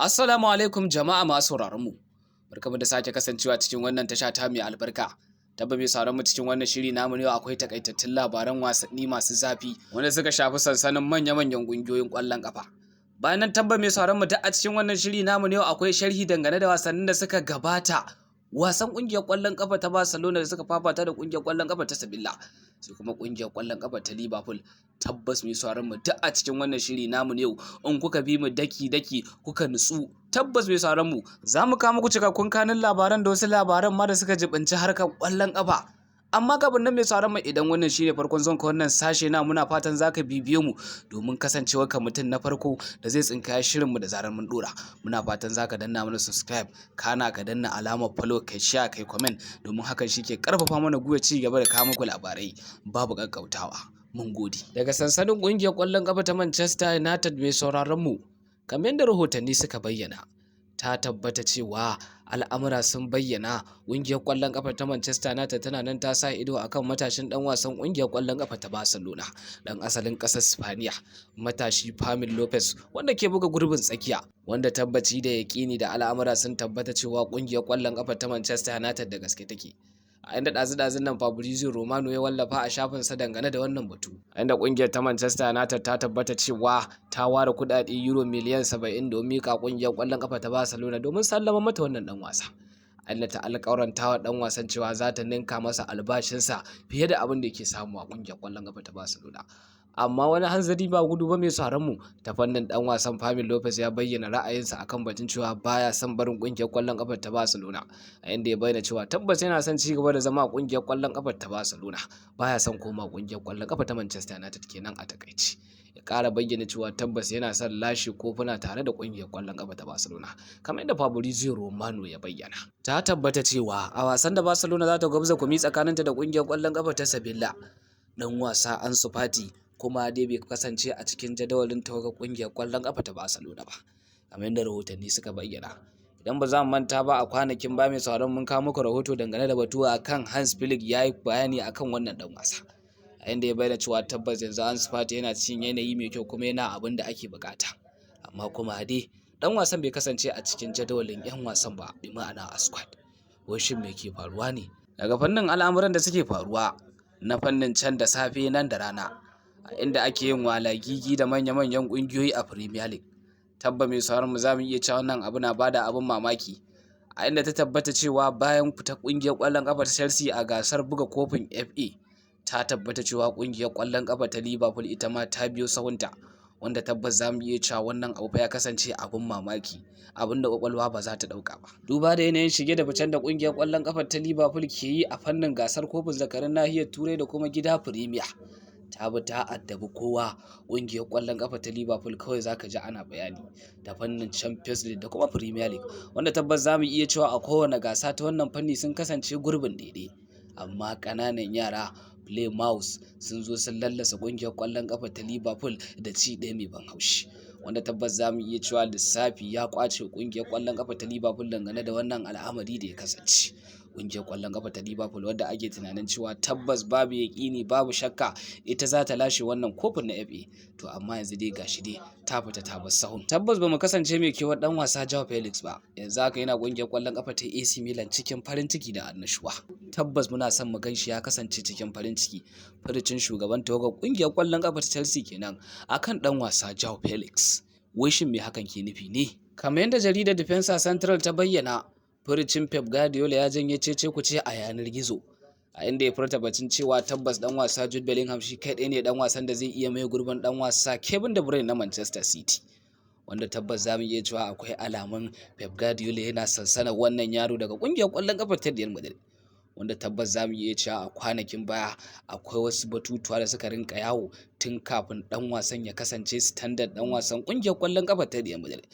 Assalamu alaikum jama'a masu sauraron mu. Barkamu da sake kasancewa cikin wannan tasha ta mai albarka. Tabba mai sauraron mu, cikin wannan shiri namu ne akwai takaitattun labaran wasanni masu zafi wanda suka shafi sansanin manya-manyan ƙungiyoyin ƙwallon ƙafa. Bayan nan, tabba mai sauraron mu, duk a cikin wannan shiri namu ne akwai sharhi dangane da wasannin da suka gabata. Wasan ƙungiyar ƙwallon ƙafa ta Barcelona da suka fafata da ƙungiyar ƙwallon ƙafa ta Sevilla, sai kuma ƙungiyar ƙwallon ƙafa ta Liverpool. Tabbas mai sauraron mu, duk a cikin wannan shiri namu ne in kuka bi mu daki daki kuka nutsu, tabbas mai sauraron mu, za mu kawo muku cikakkun kanun labaran da wasu labaran ma da suka jibinci harkar ƙwallon ƙafa. Amma kafin nan, mai sauraron mu, idan wannan shine farkon zuwan ka wannan sashe na, muna fatan zaka bibiye mu domin kasancewar ka mutum na farko da zai tsinkaya shirin mu da zarar mun dora. Muna fatan zaka danna mana subscribe, kana ka danna alamar follow, kai share, kai comment, domin hakan shi ke karfafa mana gwiwa ci gaba da kawo muku labarai babu gaggautawa. Mun gode. Daga sansanin kungiyar kwallon kafa ta Manchester United, mai sauraron mu, kamar yadda rahotanni suka bayyana, ta tabbata cewa al'amura sun bayyana, ƙungiyar ƙwallon ƙafa ta Manchester United tana nan ta sa ido akan matashin ɗan wasan ƙungiyar ƙwallon ƙafa ta Barcelona, ɗan asalin ƙasar Spaniya, matashi Fermin Lopez, wanda ke buga gurbin tsakiya, wanda tabbaci da yaƙini da al'amura sun tabbata cewa ƙungiyar ƙwallon ƙafa ta Manchester United da gaske take. A inda ɗazu-ɗazun nan Fabrizio Romano ya wallafa a shafinsa dangane da wannan batu, a inda ƙungiyar ta Manchester United ta tabbata cewa ta ware kuɗaɗe euro miliyan 70 domin mika ƙungiyar ƙwallon ƙafa ta Barcelona domin sallama mata wannan ɗan wasa. Allah ta alƙawaranta wa ɗan wasan cewa za ta ninka masa albashinsa fiye da abin da yake samu a ƙungiyar ƙwallon ƙafa ta Barcelona. Amma wani hanzari ba gudu ba, mai sauraron mu, ta fannin dan wasan Fermin Lopez ya bayyana ra'ayinsa akan batun cewa baya son barin kungiyar kwallon kafar ta Barcelona, a inda ya bayyana cewa tabbas yana son ci gaba da zama a kungiyar kwallon kafar ta Barcelona, baya son koma kungiyar kwallon kafa ta Manchester United kenan a takaice. Ya ƙara bayyana cewa tabbas yana son lashe kofuna tare da kungiyar kwallon kafa ta Barcelona, kamar yadda Fabrizio Romano ya bayyana. Ta tabbata cewa a wasan da Barcelona za ta gwabza kumi tsakaninta da kungiyar kwallon kafa ta Sevilla, dan wasa Ansu Fati kuma dai bai kasance a cikin jadawalin tawagar kungiyar kwallon kafa ta Barcelona ba, kamar yadda rahotanni suka bayyana. Idan ba za mu manta ba, a kwanakin ba, mai sauran, mun kawo muku rahoto dangane da batu akan Hans Flick ya yi bayani akan wannan dan wasa, a inda ya bayyana cewa tabbas yanzu Ansu Fati yana cikin yanayi mai kyau kuma yana abin da ake bukata, amma kuma dai dan wasan bai kasance a cikin jadawalin 'yan wasan ba, bi ma'ana a squad. Wai shin me ke faruwa ne? Daga fannin al'amuran da suke faruwa na fannin can da safe nan da rana, a inda ake yin walagigi da manya-manyan ƙungiyoyi a Premier League, tabba mai sauran mu, za mu iya cewa wannan abu na bada abin mamaki, a inda ta tabbata cewa bayan fita ƙungiyar ƙwallon ƙafa ta Chelsea a gasar buga kofin FA, ta tabbata cewa ƙungiyar ƙwallon ƙafa ta Liverpool ita ma ta biyo sahunta, wanda tabbas za mu iya cewa wannan abu fa ya kasance abin mamaki, abin da kwakwalwa ba za ta ɗauka ba, duba da yanayin shige da ficen da ƙungiyar ƙwallon ƙafa ta Liverpool ke yi a fannin gasar kofin zakarun nahiyar Turai da kuma gida Premier. Ta bi ta addabi kowa. Ƙungiyar ƙwallon ƙafa ta Liverpool kawai zaka ji ana bayani da fannin Champions League da kuma Premier League, wanda tabbas za mu iya cewa a kowane gasa ta wannan fanni sun kasance gurbin daidai, amma ƙananan yara Bournemouth sun zo sun lallasa ƙungiyar ƙwallon ƙafa ta Liverpool da ci ɗaya mai ban haushi, wanda tabbas za mu iya cewa lissafi ya ƙwace ƙungiyar ƙwallon ƙafa ta Liverpool dangane da wannan al'amari da ya kasance. Ƙungiyar ƙwallon ƙafa ta Liverpool, wadda ake tunanin cewa tabbas babu yaƙini babu shakka ita za ta lashe wannan kofin na FA, to amma yanzu dai gashi dai ta fita ta bar sahun. Tabbas bamu kasance mai kewar dan wasa Joao Felix ba. Yanzu haka yana ƙungiyar ƙwallon ƙafa ta AC Milan cikin farin ciki da annashuwa. Tabbas muna son mu ganshi ya kasance cikin farin ciki. Furucin shugaban tawagar ƙungiyar ƙwallon ƙafa ta Chelsea kenan akan dan wasa Joao Felix. Wai shin me hakan ke nufi ne? Kamar yadda jaridar Defensa Central ta bayyana, furucin Pep Guardiola ya janye cece kuce a yanar gizo, a inda ya furta batun cewa tabbas dan wasa Jude Bellingham shi kaɗai ne dan wasan da zai iya mai gurbin dan wasa Kevin De Bruyne na Manchester City, wanda tabbas za mu iya cewa akwai alamun Pep Guardiola yana sansana wannan yaro daga kungiyar ƙwallon ƙafa ta Real Madrid, wanda tabbas za mu iya cewa a kwanakin baya akwai wasu batutuwa da suka rinka yawo tun kafin dan wasan ya kasance standard dan wasan kungiyar ƙwallon ƙafa ta Real Madrid,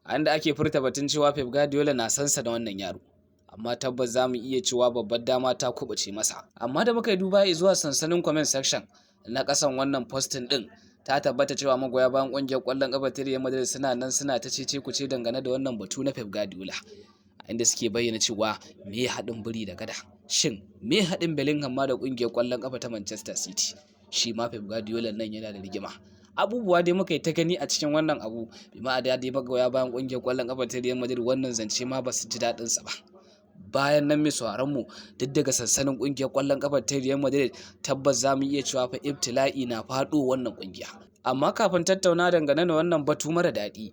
a inda ake furta batun cewa Pep Guardiola na sansa da wannan yaro, amma tabbas za mu iya cewa babbar dama ta kubuce masa. Amma da muka yi duba zuwa sansanin comment section na kasan wannan posting din, ta tabbata cewa magoya bayan kungiyar kwallon kafa ta Real Madrid suna nan suna ta cece kuce dangane da wannan batu na Pep Guardiola, inda suke bayyana cewa me haɗin biri da gada? Shin me haɗin Bellingham ma da kungiyar kwallon kafa ta Manchester City? Shi ma Pep Guardiola nan yana da rigima. Abubuwa dai muka yi ta gani a cikin wannan abu. Bi ma'ana dai magoya bayan ƙungiyar ƙwallon ƙafa ta Real Madrid wannan zance ma ba su ji daɗinsa ba. Bayan nan, mai sauraron mu, duk daga sansanin ƙungiyar ƙwallon ƙafa ta Real Madrid, tabbas za mu iya cewa fa ibtila'i na faɗo wannan ƙungiya. Amma kafin tattauna dangane da wannan batu mara daɗi,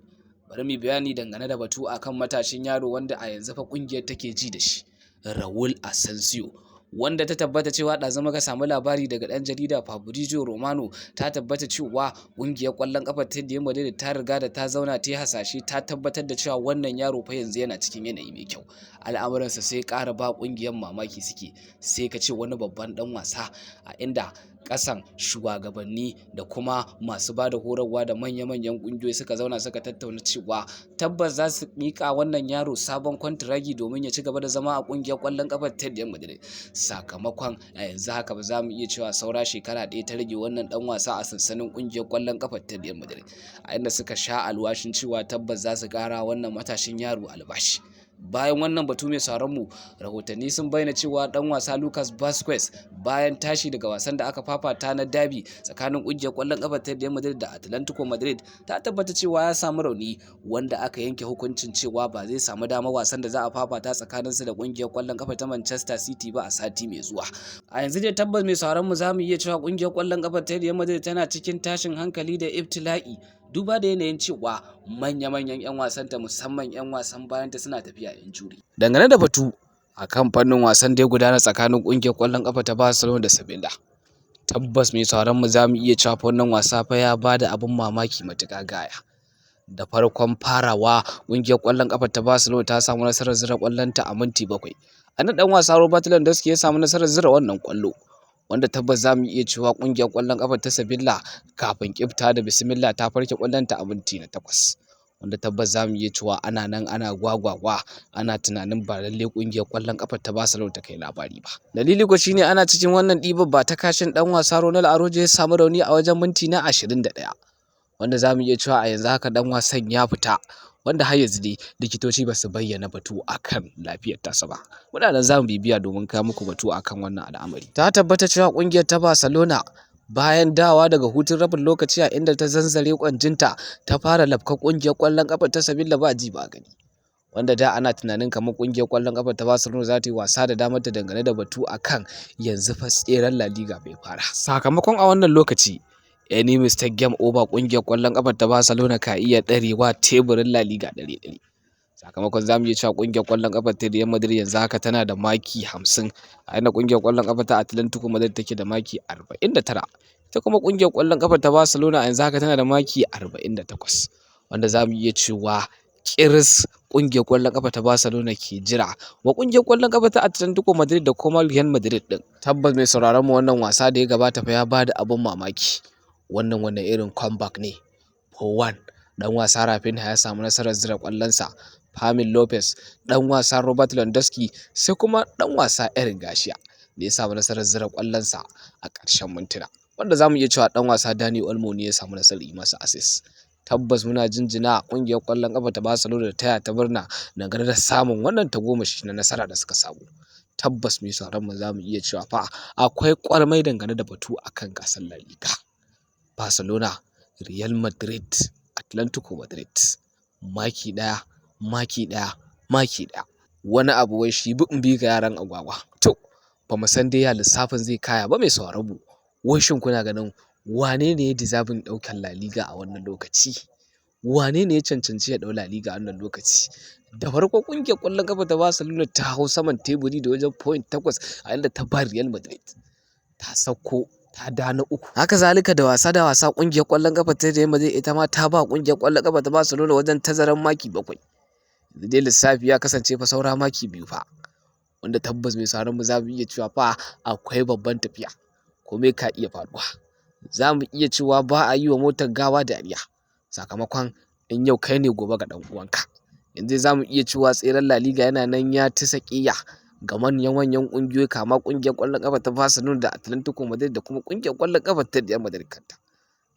bari mu bayani dangane da batu akan matashin yaro wanda a yanzu fa ƙungiyar take ji da shi, Raul Asensio, wanda ta tabbata cewa ɗazu muka samu labari daga ɗan jarida Fabrizio Romano, ta tabbata cewa ƙungiyar ƙwallon ƙafa ta Real Madrid ta riga da ta zauna, ta yi hasashe, ta tabbatar da cewa wannan yaro fa yanzu yana cikin yanayi mai kyau. Al'amuransa sai ƙara ba ƙungiyar mamaki suke, sai ka ce wani babban ɗan wasa, a inda ƙasan shugabanni da kuma masu ba da horarwa da manya-manyan ƙungiyoyi suka zauna suka tattauna cewa tabbas za su miƙa wannan yaro sabon kwantiragi domin ya ci gaba da zama a ƙungiyar ƙwallon ƙafa ta Real Madrid. Sakamakon a yanzu haka ba za mu iya cewa saura shekara 1 ta rage wannan ɗan wasa a sansanin ƙungiyar ƙwallon ƙafa ta Real Madrid, a inda suka sha alwashin cewa tabbas za su ƙara wannan matashin yaro albashi. Bayan wannan batu, mai sauran mu, rahotanni sun bayyana cewa dan wasa Lucas Vazquez, bayan tashi daga wasan da aka fafata na derby tsakanin kungiyar kwallon kafa ta Real Madrid da Atlantico Madrid, ta tabbata cewa ya samu rauni, wanda aka yanke hukuncin cewa ba zai samu damar wasan da za a fafata tsakaninsu da kungiyar kwallon kafa ta Manchester City ba a sati mai zuwa. A yanzu dai tabbas, mai sauran mu, zamu iya cewa kungiyar kwallon kafa ta Real Madrid tana cikin tashin hankali da ibtila'i, duba da yanayin cewa manya-manyan 'yan wasanta, musamman 'yan wasan bayanta, suna tafiya injury. Dangane da batu a kan fannin wasan da ya gudana tsakanin ƙungiyar ƙwallon ƙafa ta Barcelona da Sevilla, tabbas, mai sauran mu, za mu iya cewa wannan wasa fa ya bada abin mamaki matuƙa gaya. Da farkon farawa, ƙungiyar ƙwallon ƙafa ta Barcelona ta samu nasarar zira ƙwallonta a minti 7. A nan ɗan wasa Robert Lewandowski ya samu nasarar zira wannan ƙwallo, wanda tabbas za mu iya cewa ƙungiyar ƙwallon ƙafa ta Sevilla kafin ƙifta da bismillah ta farke ƙwallonta a minti na 8, wanda tabbas za mu iya cewa ana nan ana gwagwagwa, ana tunanin ba lallai ƙungiyar ƙwallon ƙafa ta Barcelona ta kai labari ba. Dalili ko shine ana cikin wannan ɗiban ba ta kashin, ɗan wasa Ronald Araujo ya samu rauni a wajen minti na 21, wanda za mu iya cewa a yanzu haka ɗan wasan ya fita, wanda har yanzu dai likitoci ba su bayyana batu akan lafiyar tasa ba. Muna nan za mu bibiya domin kawo muku batu akan wannan al'amari. Ta tabbata cewa ƙungiyar ta Barcelona, bayan dawa daga hutun rabin lokaci, a inda ta zanzare kwanjinta ta fara lafkar ƙungiyar ƙwallon ƙafa ta Sevilla ba ji ba gani. Wanda da ana tunanin kamar ƙungiyar ƙwallon ƙafa ta Barcelona za ta yi wasa da damar ta dangane da batu akan yanzu fa tseren La Liga bai fara. Sakamakon a wannan lokaci, any mistake, game over, ƙungiyar ƙwallon ƙafa ta Barcelona ka iya ɗarewa teburin La Liga ɗare ɗare. Sakamakon za mu iya cewa ƙungiyar ƙwallon ƙafa ta Real Madrid yanzu haka tana da maki 50, a inda ƙungiyar ƙwallon ƙafa ta Atlantico Madrid take da maki 49. Ita kuma ƙungiyar ƙwallon ƙafa ta Barcelona a yanzu haka tana da maki 48, wanda za mu iya cewa ƙiris ƙungiyar ƙwallon ƙafa ta Barcelona ke jira wa ƙungiyar ƙwallon ƙafa ta Atlantico Madrid da kuma Real Madrid ɗin. Tabbas, mai sauraron mu, wannan wasa da ya gabata fa ya bada abin mamaki. Wannan wani irin comeback ne? For one, ɗan wasa Raphinha ya samu nasarar zira ƙwallonsa, Fermin Lopez, ɗan wasa Robert Lewandowski, sai kuma ɗan wasa Eric Garcia da ya samu nasarar zira ƙwallonsa a ƙarshen mintuna. Wanda za mu iya cewa ɗan wasa Dani Olmo ne ya samu nasarar yi masa assist. Tabbas muna jinjina ƙungiyar ƙwallon ƙafa ta Barcelona da taya ta murna dangane da samun wannan tagomashi na nasara da suka samu. Tabbas, mai sauraron mu, za mu iya cewa fa akwai ƙwarmai dangane da batu akan gasar La Liga. Barcelona, Real Madrid, Atlantico Madrid, maki ɗaya, maki ɗaya, maki ɗaya. Wani abu wai shi bi in bi ka yaran agwagwa. To, ba mu san dai ya lissafin zai kaya ba, mai sauraron mu. Wai shin kuna ganin wane ne ya deserving ɗaukar La Liga a wannan lokaci? Wane ne ya cancanci ya ɗau La Liga a wannan lokaci? Da farko, ƙungiyar ƙwallon ƙafa ta Barcelona ta hau saman teburi da wajen point 8, a inda ta ba Real Madrid. Ta sauko ta da na uku. Haka zalika, da wasa da wasa, ƙungiyar ƙwallon ƙafa ta Real Madrid ita ma ta ba ƙungiyar ƙwallon ƙafa ta Barcelona wajen tazaran maki 7. Yanzu dai lissafi ya kasance fa saura maki 2 fa. Wanda tabbas, mai sauraron mu, za mu iya cewa fa akwai babban tafiya. Kome ka iya faruwa. Za mu iya cewa ba a yi wa motar gawa dariya. Sakamakon in yau kai ne, gobe ga ɗan uwanka. Yanzu za mu iya cewa tseren La Liga yana nan ya tisa ƙeya ga manya-manyan ƙungiyoyi, kama ƙungiyar ƙwallon ƙafa ta Barcelona da Atlantico Madrid da kuma ƙungiyar ƙwallon ƙafa ta Real Madrid kanta.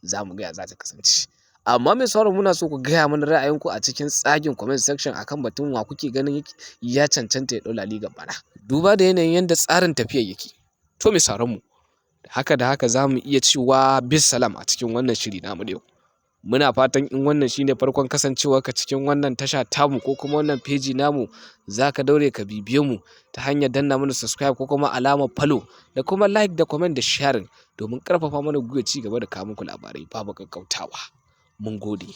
Za mu ga ya za ta kasance. Amma mai sauraro, muna so ku gaya mana ra'ayinku a cikin tsagin comment section akan batun wa kuke ganin ya cancanta ya ɗau La Liga bana. Duba da yanayin yadda tsarin tafiyar yake. To, mai sauraron mu, Da haka za mu iya cewa bisalam a cikin wannan shiri namu yau. Muna fatan in wannan shine farkon kasancewarka cikin wannan tasha tamu ko kuma wannan feji namu, za ka daure ka bibiye mu ta hanyar danna mana subscribe ko kuma alamar follow da kuma like da comment da sharing domin ƙarfafa mana gwiwa ci gaba da kawo muku labarai babu ƙaƙƙautawa. Mun gode.